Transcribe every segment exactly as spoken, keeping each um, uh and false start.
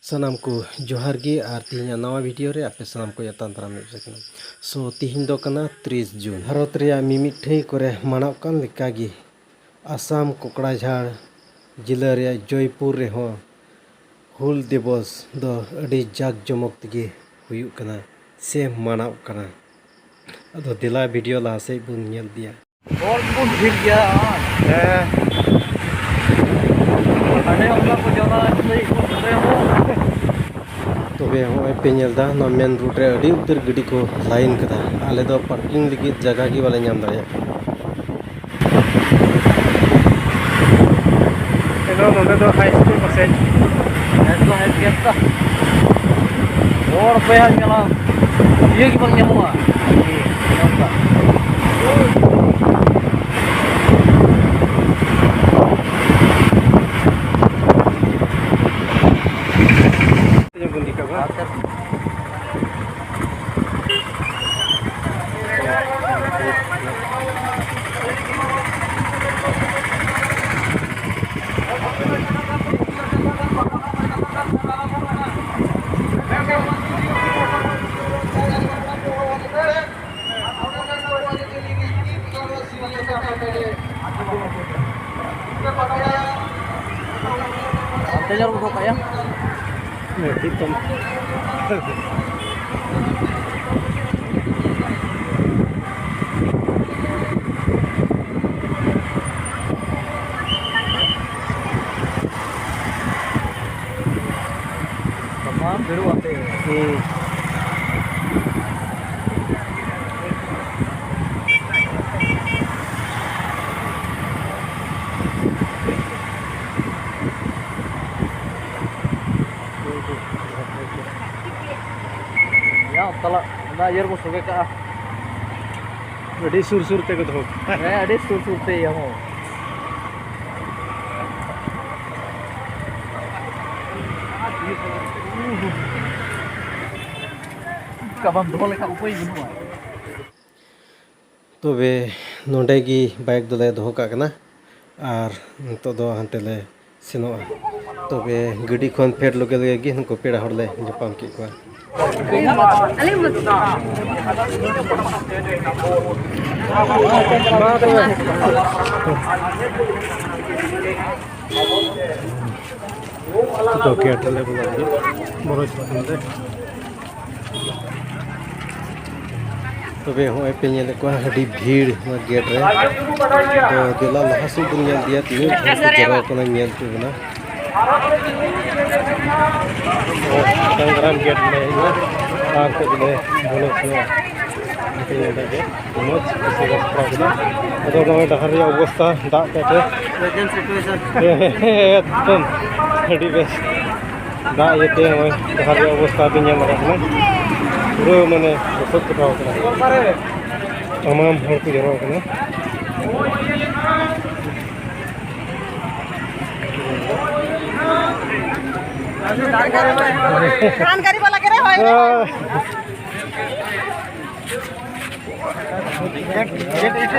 ᱥᱟᱱᱟᱢ ᱠᱚ ᱡᱚᱦᱟᱨ ᱜᱮ, ᱟᱨ ᱛᱮᱦᱮᱧᱟᱜ ᱱᱟᱣᱟ ᱵᱷᱤᱰᱤᱭᱳ ᱨᱮ ᱟᱯᱮ ᱥᱟᱱᱟᱢ ᱠᱚ ᱟᱛᱟᱝ ᱫᱟᱨᱟᱢ ᱢᱮᱱᱟᱜ ᱠᱟᱱᱟ᱾ ᱥᱳ, ᱛᱮᱦᱮᱧ ᱫᱚ ᱠᱟᱱᱟ ᱛᱤᱨᱤᱥ ᱡᱩᱱ᱾ ᱵᱷᱟᱨᱚᱛ ᱨᱮᱭᱟᱜ ᱢᱤᱢᱤᱫ ᱴᱷᱟᱹᱭ ᱠᱚᱨᱮ ᱢᱟᱱᱟᱣ ᱠᱟᱱ ᱞᱮᱠᱟᱜᱮ ᱟᱥᱟᱢ ᱠᱚᱠᱲᱟᱡᱷᱟᱲ ᱡᱤᱞᱟᱹ ᱨᱮᱭᱟᱜ ᱡᱚᱭᱯᱩᱨ ᱨᱮᱦᱚᱸ ᱦᱩᱞ ᱫᱤᱵᱚᱥ ᱫᱚ ᱟᱹᱰᱤ ᱡᱟᱠ ᱡᱚᱢᱚᱠ ᱛᱮᱜᱮ ᱦᱩᱭᱩᱜ ᱠᱟᱱᱟ ᱥᱮ ᱢᱟᱱᱟᱣ ᱠᱟᱱᱟ᱾ ᱟᱫᱚ ᱫᱮᱞᱟ ᱵᱷᱤᱰᱤᱭᱳ ᱞᱟᱦᱟ ᱥᱮᱫ ᱵᱚᱱ ᱧᱮᱞ ᱤᱫᱤᱭᱟ᱾ ᱦᱚᱲ ᱠᱚ ᱰᱷᱮᱨ ᱜᱮᱭᱟ᱾ ᱦᱮᱸ᱾ ᱦᱟᱸᱰᱮ ᱚᱱᱠᱟ ᱠᱚ ᱡᱟᱣᱨᱟ ᱞᱟᱹᱭ ᱠᱚ ᱱᱚᱰᱮ ᱦᱚᱸ᱾ ᱛᱚᱵᱮ ᱦᱚᱸᱜᱼᱚᱭ ᱯᱮ ᱧᱮᱞ ᱮᱫᱟ, ᱱᱚᱣᱟ ᱢᱮᱱ ᱨᱳᱰ ᱨᱮ ᱟᱹᱰᱤ ᱩᱛᱟᱹᱨ ᱜᱟᱹᱰᱤ ᱠᱚ ᱞᱟᱭᱤᱱ ᱠᱟᱫᱟ᱾ ᱟᱞᱮ ᱫᱚ ᱯᱟᱨᱠᱤᱝ ᱞᱟᱹᱜᱤᱫ ᱡᱟᱭᱜᱟ ᱜᱮ ᱵᱟᱞᱮ ᱧᱟᱢ ᱫᱟᱲᱮᱭᱟᱜ ᱠᱟᱱᱟ᱾ ᱮᱱᱦᱚᱸ ᱱᱚᱰᱮ ᱫᱚ ᱦᱟᱭ ᱥᱠᱩᱞ ᱯᱟᱥᱮᱡ᱾ ᱦᱮᱸ ᱛᱚ, ᱦᱮᱸ ᱜᱮᱭᱟ ᱛᱚ᱾ ᱦᱚᱲ ᱵᱚᱭᱦᱟ ᱧᱮᱞᱟᱢ, ᱤᱭᱟᱹ ᱜᱮ ᱵᱟᱝ ᱧᱟᱢᱚᱜᱼᱟ᱾ ᱱᱚᱝᱠᱟ᱾ ᱧᱚᱜ ᱵᱚᱱ ᱤᱫᱤ ᱠᱟᱜ ᱠᱚᱣᱟ᱾ ᱚᱱᱛᱮ ᱧᱮᱞ ᱜᱚᱫ ᱠᱟᱜ ᱭᱟ᱾ ᱦᱮᱸ, ᱴᱷᱤᱠ ᱛᱟᱢ᱾ ᱛᱟᱢᱟᱢ ᱵᱷᱤᱲᱚᱜ ᱟᱯᱮ᱾ ᱦᱩᱸ᱾ ᱭᱟ, ᱛᱟᱞᱟ, ᱚᱱᱟ ᱤᱭᱟᱹ ᱨᱮᱠᱚ ᱥᱚᱜᱮ ᱠᱟᱜᱼᱟ᱾ ᱟᱹᱰᱤ ᱥᱩᱨ ᱥᱩᱨ ᱛᱮᱠᱚ ᱫᱚᱦᱚ ᱠᱟᱜᱼᱟ᱾ ᱦᱮᱸ, ᱟᱹᱰᱤ ᱥᱩᱨ ᱥᱩᱨ ᱛᱮ ᱤᱭᱟᱹ ᱦᱚᱸ᱾ ᱚᱱᱠᱟ ᱵᱟᱢ ᱫᱚᱦᱚ ᱞᱮᱠᱷᱟᱱ ᱩᱯᱟᱹᱭ ᱵᱟᱹᱱᱩᱜᱼᱟ᱾ ᱛᱚᱵᱮ ᱱᱚᱰᱮ ᱜᱮ ᱵᱟᱭᱤᱠ ᱫᱚᱞᱮ ᱫᱚᱦᱚ ᱠᱟᱜ ᱠᱟᱱᱟ᱾ ᱟᱨ ᱱᱤᱛᱚᱜ ᱫᱚ ᱦᱟᱱᱛᱮ ᱞᱮ ᱥᱮᱱᱚᱜᱼᱟ᱾ ᱛᱚᱵᱮ ᱜᱟᱹᱰᱤ ᱠᱷᱚᱱ ᱯᱷᱮᱰ ᱞᱚᱜᱮ ᱞᱚᱜᱮ ᱜᱮ ᱱᱩᱠᱩ ᱯᱮᱲᱟ ᱦᱚᱲ ᱞᱮ ᱧᱟᱯᱟᱢ ᱠᱮᱫ ᱠᱚᱣᱟ᱾ ᱢᱟ ᱛᱚᱵᱮ᱾ ᱱᱤᱛᱚᱜ ᱜᱮᱴ ᱨᱮᱞᱮ ᱵᱚᱞᱚ ᱞᱟᱹᱜᱤᱫ, ᱵᱚᱞᱚ ᱪᱟᱞᱟᱜ ᱠᱟᱱᱟᱞᱮ᱾ ᱛᱚᱵᱮ ᱦᱚᱸᱜᱼᱚᱭ ᱯᱮ ᱧᱮᱞᱮᱫ ᱠᱚᱣᱟ ᱟᱹᱰᱤ ᱵᱷᱤᱲ ᱱᱚᱣᱟ ᱜᱮᱴ ᱨᱮ᱾ ᱛᱚ ᱫᱮᱞᱟ ᱞᱟᱦᱟ ᱥᱮᱫ ᱵᱚᱱ ᱧᱮᱞ ᱤᱫᱤᱭᱟ, ᱛᱤᱱᱟᱹᱜ ᱦᱚᱲ ᱠᱚ ᱡᱟᱣᱨᱟ ᱠᱟᱱᱟ, ᱧᱮᱞ ᱦᱚᱪᱚ ᱵᱚᱱᱟ᱾ ᱢᱟᱨᱟᱝ ᱜᱮᱴ ᱞᱮ ᱦᱮᱡ ᱮᱱᱟ ᱟᱨ ᱠᱟᱹᱡ ᱞᱮ ᱵᱚᱞᱚ ᱥᱮᱱᱚᱜᱼᱟ᱾ ᱢᱚᱡᱽ ᱠᱩᱥᱤ ᱨᱟᱹᱥᱠᱟᱹ ᱠᱮᱫᱟ᱾ ᱟᱫᱚ ᱱᱚᱜᱼᱚᱭ ᱰᱟᱦᱟᱨ ᱨᱮᱭᱟᱜ ᱚᱵᱚᱥᱛᱟ ᱫᱟᱜ ᱛᱮ ᱮᱠᱫᱚᱢ ᱟᱹᱰᱤ ᱵᱮᱥ᱾ ᱫᱟᱜ ᱤᱭᱟᱹᱛᱮ ᱱᱚᱜᱼᱚᱭ ᱰᱟᱦᱟᱨ ᱨᱮᱭᱟᱜ ᱚᱵᱚᱥᱛᱟ ᱵᱤᱱ ᱧᱮᱞ ᱫᱟᱲᱮᱭᱟᱜ ᱠᱟᱱᱟ, ᱯᱩᱨᱟᱹ ᱢᱟᱱᱮ ᱞᱚᱥᱚᱫ ᱪᱟᱵᱟᱣ ᱠᱟᱱᱟ᱾ ᱛᱟᱢᱟᱢ ᱦᱚᱲ ᱠᱚ ᱡᱟᱨᱣᱟ ᱠᱟᱱᱟ᱾ ᱫᱟᱱᱠᱟᱨᱤ ᱵᱟᱞᱟ ᱠᱮ ᱨᱮ ᱦᱚᱭ ᱨᱮ᱾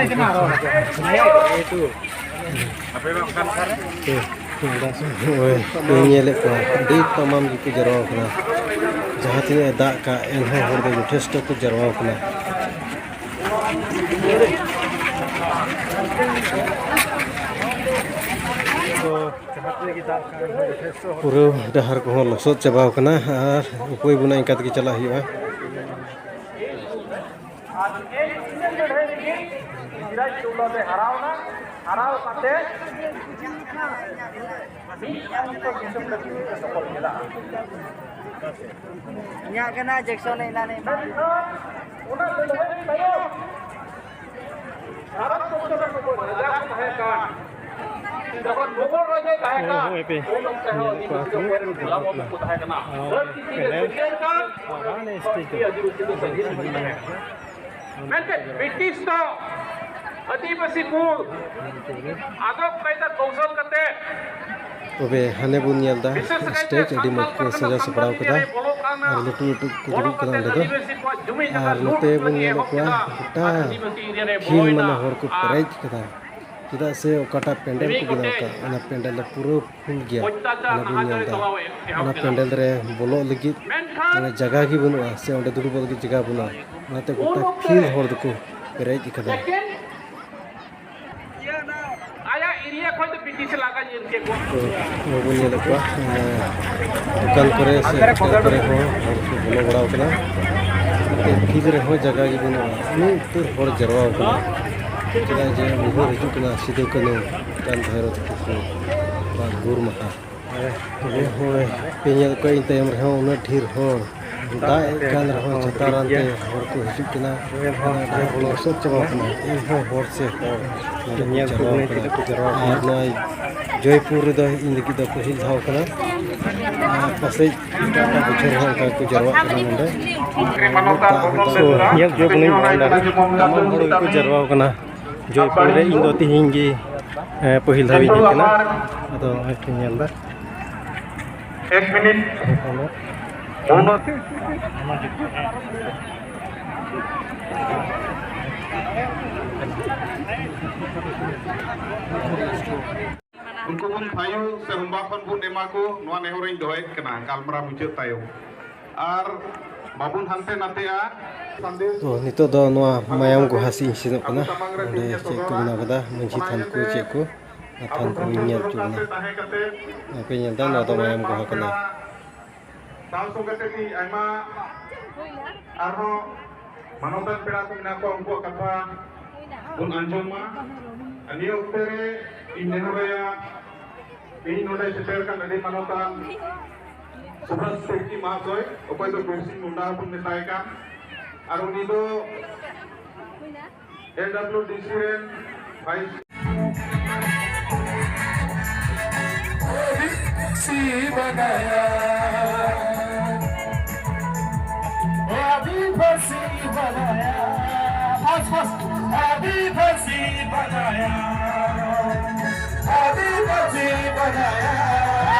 ᱱᱚᱜᱼᱚᱭ ᱯᱮ ᱧᱮᱞᱮᱫ ᱠᱚᱣᱟ, ᱟᱹᱰᱤ ᱛᱟᱢᱟᱢ ᱜᱮᱠᱚ ᱡᱟᱨᱣᱟ ᱠᱟᱱᱟ᱾ ᱡᱟᱦᱟᱸ ᱛᱤᱱᱟᱹᱜ ᱮ ᱫᱟᱜ ᱠᱟᱜ, ᱮᱱᱦᱚᱸ ᱦᱚᱲ ᱫᱚ ᱡᱚᱛᱷᱮᱥᱴᱚ ᱠᱚ ᱡᱟᱨᱣᱟ ᱠᱟᱱᱟ᱾ ᱛᱚ, ᱡᱟᱦᱟᱸ ᱛᱤᱱᱟᱹᱜ ᱜᱮ ᱫᱟᱜ ᱠᱟᱜ, ᱮᱱᱦᱚᱸ ᱡᱚᱛᱷᱮᱥᱴᱚ ᱦᱚᱲ ᱯᱩᱨᱟᱹ ᱰᱟᱦᱟᱨ ᱠᱚᱦᱚᱸ ᱞᱚᱥᱚᱫ ᱪᱟᱵᱟᱣ ᱠᱟᱱᱟ ᱟᱨ ᱩᱯᱟᱹᱭ ᱵᱟᱹᱱᱩᱜᱼᱟ, ᱤᱱᱠᱟ ᱛᱮᱜᱮ ᱪᱟᱞᱟᱜ ᱦᱩᱭᱩᱜᱼᱟ᱾ ᱟᱨ ᱮᱱ ᱤᱱᱟᱹ ᱞᱟᱹᱲᱦᱟᱹᱭ ᱨᱮᱜᱮ ᱥᱤᱨᱟᱡᱽ ᱫᱚᱣᱞᱟ ᱫᱚᱭ ᱦᱟᱨᱟᱣᱱᱟ᱾ ᱦᱟᱨᱟᱣ ᱠᱟᱛᱮ ᱢᱤᱫ ᱚᱠᱛᱚ ᱫᱤᱥᱚᱢ ᱞᱟᱹᱜᱤᱫ ᱮ ᱥᱚᱯᱚᱞ ᱠᱮᱫᱟ᱾ ᱤᱧᱟᱹᱜ ᱠᱟᱱᱟ ᱡᱮᱠᱥᱚᱱ ᱮᱱᱟ ᱱᱤ᱾ ᱢᱮᱱᱠᱷᱟᱱ ᱚᱱᱟ ᱞᱟᱹᱲᱦᱟᱹᱭ ᱛᱟᱭᱚᱢ ᱵᱷᱟᱨᱚᱛ ᱵᱚᱨᱥᱚ ᱨᱮ ᱚᱠᱚᱭ ᱨᱟᱡᱟ ᱠᱚ ᱛᱟᱦᱮᱸ ᱠᱟᱱ, ᱡᱚᱠᱷᱚᱱ ᱢᱩᱜᱚᱞ ᱨᱟᱡᱟᱭ ᱛᱟᱦᱮᱸ ᱠᱟᱱ, ᱦᱳᱭ, ᱦᱳᱭ, ᱯᱮ ᱩᱱ ᱚᱠᱛᱮ ᱦᱚᱸ ᱧᱮᱞᱮᱫ ᱠᱚᱣᱟ ᱟᱹᱫᱤᱵᱟᱹᱥᱤ ᱠᱚ ᱟᱹᱛᱩ ᱯᱮᱨᱮᱡ ᱜᱚᱞᱟᱢ ᱠᱚ ᱛᱟᱦᱮᱸ ᱠᱟᱱᱟ᱾ ᱟᱨ ᱫᱷᱟᱹᱨᱛᱤ ᱛᱤ ᱨᱮ ᱯᱮᱱᱮᱞ ᱥᱟᱹᱨᱤᱭᱟᱹᱲ ᱠᱟᱱ, ᱟᱨ ᱦᱟᱱᱮ ᱥᱴᱮᱡ ᱟᱹᱫᱤᱵᱟᱹᱥᱤ ᱫᱚ ᱥᱟᱹᱨᱤᱭᱟᱹᱲ ᱠᱟᱱᱟ᱾ ᱢᱮᱱᱛᱮ ᱵᱨᱤᱴᱤᱥ ᱫᱚ ᱟᱹᱫᱤᱵᱟᱹᱥᱤ ᱠᱚ ᱟᱫᱚᱵ ᱠᱟᱭᱫᱟ ᱠᱚᱣᱥᱚᱞ ᱠᱟᱛᱮ ᱛᱚᱵᱮ ᱦᱟᱱᱮ ᱵᱚᱱ ᱧᱮᱞ ᱮᱫᱟ, ᱥᱴᱮᱡ ᱟᱹᱰᱤ ᱢᱚᱡᱽ ᱠᱚ ᱥᱟᱡᱟᱣ ᱥᱟᱯᱲᱟᱣ ᱠᱟᱫᱟ ᱟᱨ ᱞᱟᱹᱴᱩ ᱞᱟᱹᱴᱩ ᱠᱚ ᱫᱩᱲᱩᱵ ᱠᱟᱱᱟ ᱚᱸᱰᱮ ᱫᱚ᱾ ᱟᱨ ᱱᱚᱛᱮ ᱵᱚᱱ ᱧᱮᱞᱮᱫ ᱠᱚᱣᱟ, ᱜᱚᱴᱟ ᱦᱤᱞ ᱢᱟᱱᱮ ᱦᱚᱲ ᱠᱚ ᱯᱮᱨᱮᱡ ᱠᱟᱫᱟ᱾ ᱪᱮᱫᱟᱜ ᱥᱮ ᱚᱠᱟᱴᱟᱜ ᱯᱮᱱᱰᱮᱞ ᱠᱚ ᱵᱮᱱᱟᱣ ᱟᱠᱟᱫ, ᱚᱱᱟ ᱯᱮᱱᱰᱮᱞ ᱫᱚ ᱯᱩᱨᱟᱹ ᱯᱷᱩᱞ ᱜᱮᱭᱟ᱾ ᱚᱱᱟ ᱵᱚᱱ ᱧᱮᱞ ᱮᱫᱟ, ᱚᱱᱟ ᱯᱮᱱᱰᱮᱞ ᱨᱮ ᱵᱚᱞᱚᱜ ᱞᱟᱹᱜᱤᱫ ᱢᱟᱱᱮ ᱡᱟᱭᱜᱟ ᱜᱮ ᱵᱟᱹᱱᱩᱜᱼᱟ, ᱥᱮ ᱚᱸᱰᱮ ᱫᱩᱲᱩᱵᱚᱜ ᱞᱟᱹᱜᱤᱫ ᱡᱟᱭᱜᱟ ᱵᱟᱹᱱᱩᱜᱼᱟ᱾ ᱚᱱᱟᱛᱮ ᱜᱚᱴᱟ ᱯᱷᱤᱞ ᱦᱚᱲ ᱫᱚᱠᱚ ᱯᱮᱨᱮᱡ ᱟᱠᱟᱫᱟ᱾ ᱟᱭᱟᱜ ᱮᱨᱤᱭᱟ ᱠᱷᱚᱱ ᱫᱚ ᱵᱨᱤᱴᱤᱥ ᱞᱟᱜᱟ ᱧᱮᱞ ᱠᱮᱫ ᱠᱚᱣᱟ᱾ ᱛᱚ, ᱱᱚᱣᱟ ᱵᱚᱱ ᱧᱮᱞᱮᱫ ᱠᱚᱣᱟ, ᱮᱸ, ᱫᱚᱠᱟᱱ ᱠᱚᱨᱮ ᱥᱮ ᱦᱳᱴᱮᱞ ᱠᱚᱨᱮ ᱦᱚᱸ ᱦᱚᱲ ᱠᱚ ᱵᱚᱞᱚ ᱵᱟᱲᱟᱣ ᱠᱟᱱᱟ᱾ ᱮᱱᱛᱮ ᱯᱷᱤᱞᱰ ᱨᱮᱦᱚᱸ ᱡᱟᱭᱜᱟ ᱜᱮ ᱵᱟᱹᱱᱩᱜᱼᱟ, ᱩᱱᱟᱹᱜ ᱩᱛᱟᱹᱨ ᱦᱚᱲ ᱡᱟᱨᱣᱟᱣ ᱠᱟᱱᱟ᱾ ᱪᱮᱫᱟᱜ ᱡᱮ ᱩᱭᱦᱟᱹᱨ ᱦᱤᱡᱩᱜ ᱠᱟᱱᱟ ᱥᱤᱫᱩ ᱠᱟᱹᱱᱦᱩ ᱪᱟᱸᱫ ᱵᱷᱟᱭᱨᱳ ᱛᱟᱠᱚ ᱠᱚᱣᱟᱜ ᱜᱩᱨ ᱢᱟᱦᱟ᱾ ᱛᱚᱵᱮ ᱦᱚᱸᱜᱼᱚᱭ ᱯᱮ ᱧᱮᱞ ᱠᱚᱣᱟ ᱤᱧ ᱛᱟᱭᱚᱢ ᱨᱮᱦᱚᱸ ᱩᱱᱟᱹᱜ ᱰᱷᱮᱨ ᱦᱚᱲ, ᱫᱟᱜ ᱮᱫ ᱠᱟᱱ ᱨᱮᱦᱚᱸ ᱪᱷᱟᱛᱟ ᱨᱟᱱ ᱛᱮ ᱦᱚᱲ ᱠᱚ ᱦᱤᱡᱩᱜ ᱠᱟᱱᱟ᱾ ᱰᱟᱦᱟᱨ ᱠᱚ ᱞᱚᱥᱚᱫ ᱪᱟᱵᱟᱣ ᱠᱟᱱᱟ, ᱮᱱᱦᱚᱸ ᱦᱚᱲ ᱥᱮ ᱦᱚᱲ ᱧᱮᱞ ᱠᱚ ᱪᱟᱞᱟᱣ ᱠᱟᱱᱟ᱾ ᱟᱨ ᱱᱚᱣᱟ ᱡᱚᱭᱯᱩᱨ ᱨᱮᱫᱚ ᱤᱧ ᱞᱟᱹᱜᱤᱫ ᱫᱚ ᱯᱟᱹᱦᱤᱞ ᱫᱷᱟᱣ ᱠᱟᱱᱟ᱾ ᱟᱨ ᱯᱟᱥᱮᱡ ᱮᱴᱟᱜ ᱮᱴᱟᱜ ᱵᱚᱪᱷᱚᱨ ᱦᱚᱸ ᱚᱱᱠᱟ ᱜᱮᱠᱚ ᱡᱟᱨᱣᱟᱜ ᱠᱟᱱᱟ ᱱᱚᱰᱮ᱾ ᱛᱚ, ᱧᱮᱞ ᱦᱚᱪᱚ ᱠᱟᱹᱱᱟᱹᱧ ᱱᱚᱰᱮ ᱛᱟᱢᱟᱢ ᱦᱚᱲ ᱜᱮᱠᱚ ᱡᱟᱨᱣᱟ ᱠᱟᱱᱟ᱾ ᱡᱚᱭᱯᱩᱨ ᱨᱮ ᱤᱧ ᱫᱚ ᱛᱤᱦᱤᱧ ᱜᱮ, ᱮ, ᱯᱟᱹᱦᱤᱞ ᱫᱷᱟᱣ ᱤᱧ ᱦᱮᱡ ᱠᱟᱱᱟ᱾ ᱟᱫᱚ ᱱᱚᱜᱼᱚᱭ ᱯᱮ ᱧᱮᱞ ᱮᱫᱟ᱾ ᱮᱠ ᱢᱤᱱᱤᱴ᱾ ᱩᱱᱠᱩ ᱵᱚᱱ ᱛᱷᱟᱭᱚ ᱥᱮ ᱦᱚᱢᱵᱟ ᱠᱷᱚᱱ ᱵᱚᱱ ᱮᱢᱟ ᱠᱚ, ᱱᱚᱣᱟ ᱱᱮᱦᱚᱨ ᱤᱧ ᱫᱚᱦᱚᱭᱮᱫ ᱠᱟᱱᱟ ᱜᱟᱞᱢᱟᱨᱟᱣ ᱢᱩᱪᱟᱹᱫ ᱛᱟᱭᱚᱢ᱾ ᱟᱨ ᱵᱟᱵᱚᱱ ᱦᱟᱱᱛᱮ ᱱᱟᱛᱮᱜᱼᱟ᱾ ᱥᱟᱸᱫᱮᱥ ᱛᱚ, ᱱᱤᱛᱚᱜ ᱫᱚ ᱱᱚᱣᱟ ᱢᱟᱭᱟᱢ ᱜᱚᱦᱟ ᱥᱮᱫ ᱤᱧ ᱥᱮᱱᱚᱜ ᱠᱟᱱᱟ᱾ ᱟᱵᱚ ᱥᱟᱢᱟᱝ ᱨᱮ ᱚᱸᱰᱮ ᱢᱤᱫᱴᱮᱱ ᱪᱮᱫ ᱠᱚ ᱥᱚᱫᱚᱨᱟ᱾ ᱵᱮᱱᱟᱣ ᱠᱟᱫᱟ, ᱢᱟᱹᱡᱷᱤ ᱚᱱᱟ ᱛᱷᱟᱱ ᱠᱚ ᱤᱭᱟᱹᱛᱮ ᱪᱮᱫ ᱠᱚ, ᱚᱱᱟ ᱟᱵᱚ ᱛᱷᱟᱱ ᱠᱚ ᱵᱚᱱ ᱧᱮᱞ ᱦᱚᱪᱚ ᱥᱚᱫᱚᱨ ᱠᱟᱱᱟ᱾ ᱛᱟᱦᱮᱸ ᱠᱟᱛᱮ ᱟᱯᱮ ᱧᱮᱞ ᱫᱟ, ᱱᱚᱣᱟ ᱫᱚ ᱟᱵᱚᱨᱮᱱ ᱢᱟᱭᱟᱢ ᱜᱚᱦᱟ ᱵᱟᱯᱲᱟ ᱠᱟᱱᱟ᱾ ᱥᱟᱶ ᱥᱚᱸᱜᱮ ᱛᱮ ᱛᱮᱦᱮᱧ ᱟᱭᱢᱟ ᱟᱨᱦᱚᱸ ᱢᱟᱱᱚᱛᱟᱱ ᱯᱮᱲᱟ ᱠᱚ ᱢᱮᱱᱟᱜ ᱠᱚᱣᱟ, ᱩᱱᱠᱩᱣᱟᱜ ᱠᱟᱛᱷᱟ ᱵᱚᱱ ᱟᱸᱡᱚᱢ ᱢᱟ᱾ ᱟᱨ ᱱᱤᱭᱟᱹ ᱚᱠᱛᱮ ᱨᱮ ᱤᱧ ᱱᱮᱦᱚᱨᱟᱭᱟ, ᱛᱮᱦᱮᱧ ᱱᱚᱰᱮ ᱥᱮᱴᱮᱨ ᱟᱠᱟᱱ ᱟᱹᱰᱤ ᱢᱟᱱᱚᱛᱟᱱ ᱥᱩᱵᱷᱟᱥ ᱛᱤᱨᱠᱤ ᱢᱟᱦᱟᱥᱚᱭ, ᱚᱠᱚᱭ ᱫᱚ ᱵᱤᱨᱥᱤᱝ ᱢᱩᱱᱰᱟ ᱦᱚᱸᱵᱚᱱ ᱢᱮᱛᱟᱭ ᱠᱟᱱ, ᱟᱨ ᱩᱱᱤ ᱫᱚ ᱮᱞ ᱰᱟᱵᱞᱤᱭᱩ ᱰᱤ ᱥᱤ ᱨᱮᱱ ᱵᱷᱟᱭᱤᱥ